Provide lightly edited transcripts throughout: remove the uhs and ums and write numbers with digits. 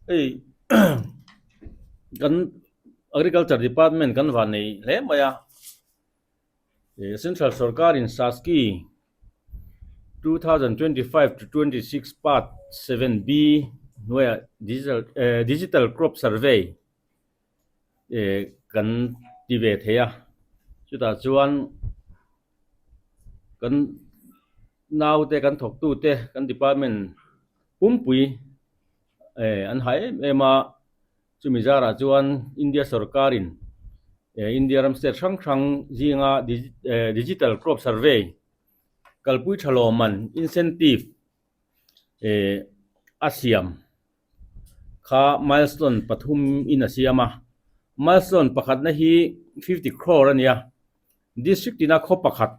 Hei kan agriculture department kan van nei hle mai a ih central sorkar in saski 2025 to 26 part 7b hnuaiah digital eh digital crop survey eh kan ti ve thei a chutah chuan kan naute kan thawktute kan department pumpui eh an ha em em a chumi zarah chuan India sorkarin eh India ram state hrang hrang zinga eh digital crop survey kalpui tha lawmman incentive eh a siam kha milestone pathum in a siam a milestone pakhatna hi 50 crore a ni a district tina khaw pakhat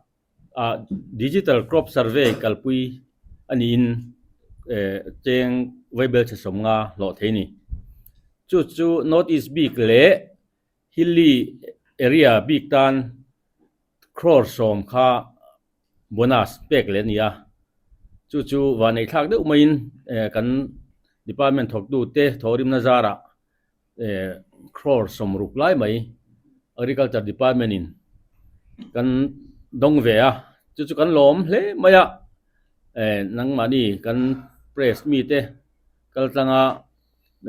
ah digital crop survey kalpui a niin eh cheng vaibelchhe sawmnga hlawh thei a ni chu chu north east bik leh hilly area bik tan crore sawm kha bonus pek leh a ni a chu chu vanneih thlak deuh maiin eh kan department thawktu te thawhrimna zarah eh crore sawmruk lai mai agriculture department in kan dawng ve a chu chu kan lawm hle mai a eh nangmahni kan press mite kal tlanga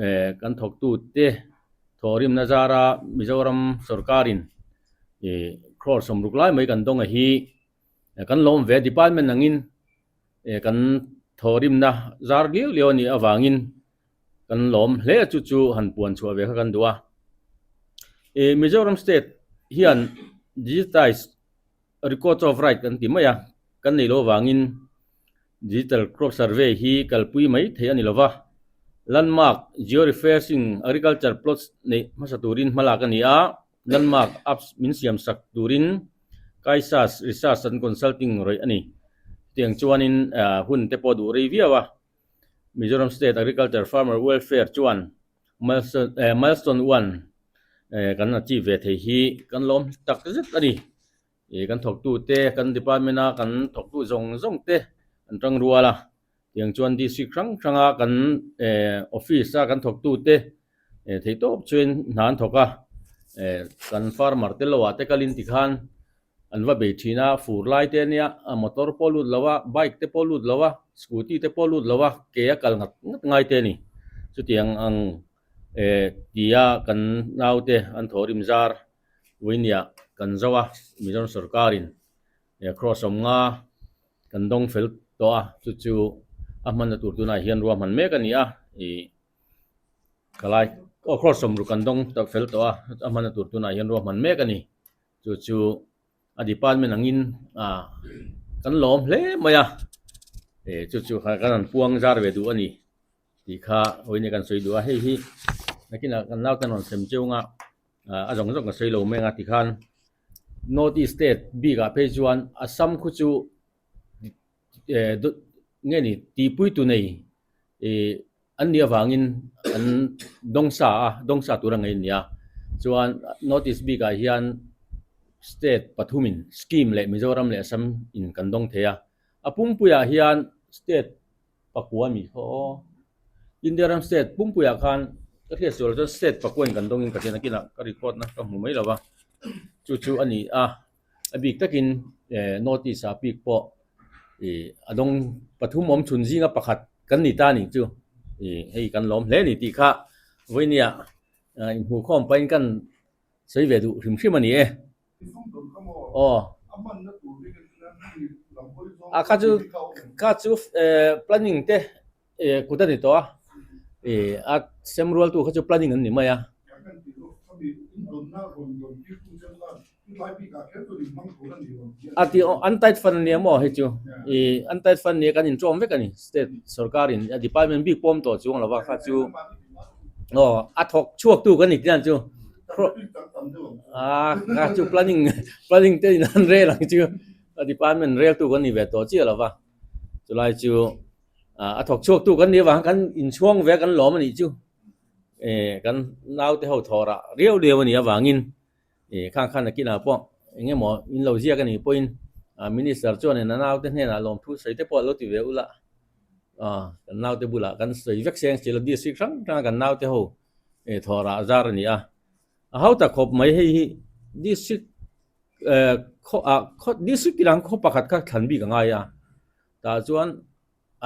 eh kan thawktu te thawhrimna zara Mizoram sorkarin ih crore sawmruk lai mai kan dawng a hi kan lawm ve a department angin eh kan thawhrimna zar liau liau a nih avangin kan lawm hle a chu chu han puan chhuah ve kha kan duh a ih Mizoram state hian digitize records of right kan ti mai a kan nei loh avangin digital crop survey hi kalpui mai theih a ni lova landmark georeferencing agriculture plots neih hmasa turin hmalak a ni a landmark apps min siam sak turin Kaisas research and consulting rawih a ni chutiang chuanin hun te pawh duh rei viau a. Mizoram State Agriculture Farmer Welfare chuan milestone 1 kan achieve ve thei hi kan lawm tak zet a ni. Ih kan thawktu te kan department a kan thawktu zawng zawng te an tang rual a, tiang chuan district hrang hrang a kan office a kan thawktu te theihtawp chuan hna an thawk a, kan farmer te lo ah te kalin tikhan An va bei thin a, fur lai te ania, motor pawh lut lo a, bike te pawh lut lo a, scooty te pawh lut lo a, ke a kal ngat ngat ngai te a ni. Chutiang ang eh tia kan naute an thawhrim zar vawinia kan zo a, Mizoram sorkarin cross awm nga kan dawng fel tawh a, chu chu a hmanna tur tunah hian ruahman mek a ni a, ih ka lai aw cross awm ruk kan dawng fel tawh a, a hmanna tur tunah hian ruahman mek a ni. Chu chu a department angin ah kan lawm hle mai a eh chu chu kha kan han puang zar ve duh a ni tih kha awin kan sawi duh a hei hi nakinah kan nau ten rawn sem cheu anga ah a zawng zawng ka sawi lo mai anga tikhan north east state bikah phei chuan Assam khu chu eh nge ni tihpui tu nei ih an nih avangin an dawng sa a dawng sa tur a ngaih a ni a chuan north east bikah hian state pathumin scheme leh Mizoram leh Assam in kan dawng thei a a pumpuiah hian state pakua a nih kha aw India ram state pumpuiah khan ka hriat sual chuan state pakua in kan dawngin ka hriat nakinah ka record na ka hmu mai lo va chu chu a ni a. A bik takin North East ah bik pawh ih a dawng pathum awm chhun zinga pakhat kan ni ta a nih chu ih hei kan lawm hle a ni tih kha vawinia inhmuhkhawm pahin kan sawi ve duh hrim hrim a ni e. Aw a kha chu kha chu planning te Eh kut a ni tawh a, eh a sem rual tu kha chu planning an ni mai a. A ti aw untied fund a nia maw hei chu ih untied fund nia kan inṭawm vek a ni state sorkar in a department bik pawm tawh chuang lo va kha chu aw a thawk chhuak tu kan ni tih dan chu ah kha chu planning planning te in an rel ang chu a department rel tu kan ni ve tawh chiah lo va chulai chu. A thawk chhuak tu kan nih avang kan inchhuang ve a kan lawm a nih chu eh kan naute ho thawh rah riau riau a nih avangin eh khang khan nakinah pawh eng emaw in lo ziak a nih pawhin ah minister chuanin a naute hnenah lawmthu sawi te pawh a lo ti ve ula. Kan naute bulah kan sawi vek seng si lo district hrang hranga kan naute ho thawh rah zar a ni a. A hau tak khawp mai hei hi district khaw ah khaw district tinah khaw pakhat kha thlan bik a ngai a. Tah chuan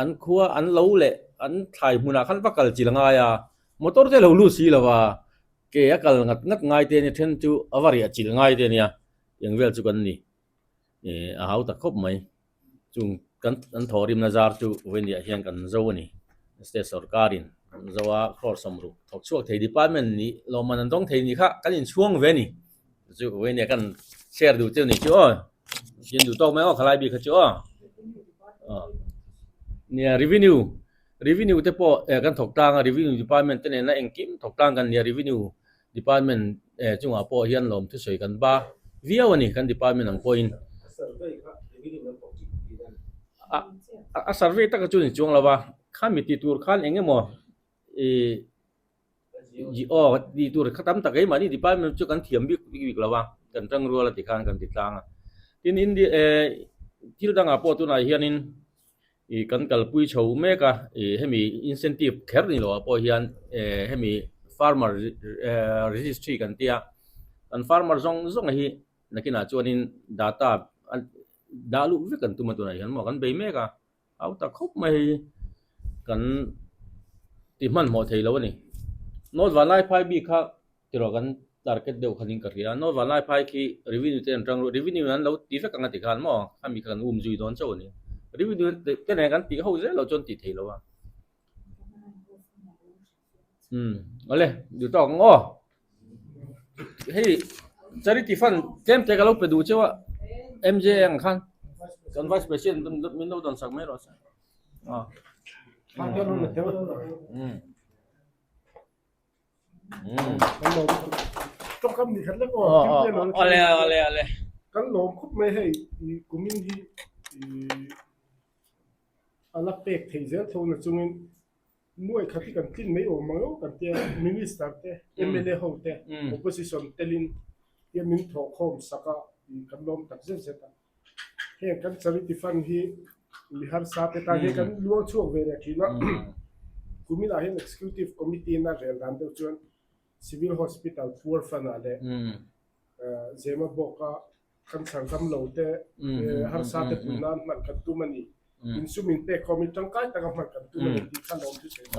an khua an lo leh an thlai hmunah khan va kal chil a ngai a, motor te lo lut si lo va, ke a kal ngat ngat ngai te ania then chu a va riah chil ngai te ania eng vel chu kan ni. Ih a hau ta khawp mai chung kan an thawhrimna zar chu vawinia hian kan zo a ni. State sorkarin kan zo a crore sawmruk thawk chhuak thei department nih lawmman an dawng thei nih kha kan inchhuang ve a ni. Chu vawinia kan share duh chu ni chu aw in duh tawk mai aw khalai bik kha chu aw. Nia revenue revenue te pawh kan thawk tlang a revenue department te nena engkim thawk tlang kan nia revenue Department chungah pawh hian lawm thusawi kan ba viau a ni kan department ang pawhin. A survey taka chu ni chuang lo va, khami ti tur khan eng emaw ih aw ti tur kha tam tak keimahni department chu kan thiam bik bik lo va, kan tangrual a ti khan kan ti tlang a. Tin India thil dangah pawh tunah hianin Ih kan kalpui chho mek a, ih hemi incentive kher ni loh ah pawh hian eh hemi farmer eh registry kan tia, kan farmer zawng zawng hi nakinah chuanin data dah luh vek kan tum a tunah hian maw kan bei mek a, au ta khawp mai hei kan ti hmanhmawh thei lo a ni. North Vanlaiphai bik kha Tiraw kan target deuh khanin ka hria a, North Vanlaiphai khi revenue te an tang ruh, revenue an lo ti vek ang a ti khan maw, khami kha kan um zui dawn chauh a ni. Revenue te nen kan tih ho zel loh chuan tih theih loh a. Umm awle duh tawk ang aw. Hei charity fund tlem te ka lo pe duh cheu a, MJ ang khan kan vice president min lo dawn sak mai rawh se. Umm. Tawngkam ni khat lek aw Ale ale ale kan lawm khawp mai hei kumin hi a la pek thei zel tho na chungin nuai khat hi kan tlin mai awm ang lo kan tia minister te mla ho te opposition telin tia min thawh khawm sak a kan lawm tak zet zet a heng kan charity fund hi mi harsa te tan hian kan luang chhuak ve leh thin a kumin ah hian executive committee in a rel dan deuh chuan civil hospital poor fund ah leh zema bawk a cancer dam lo te harsa te pui nan hman kan tum a ni insum in pek khawm in tangkai taka hman kan tum a ni tih kha lawm chu sawi.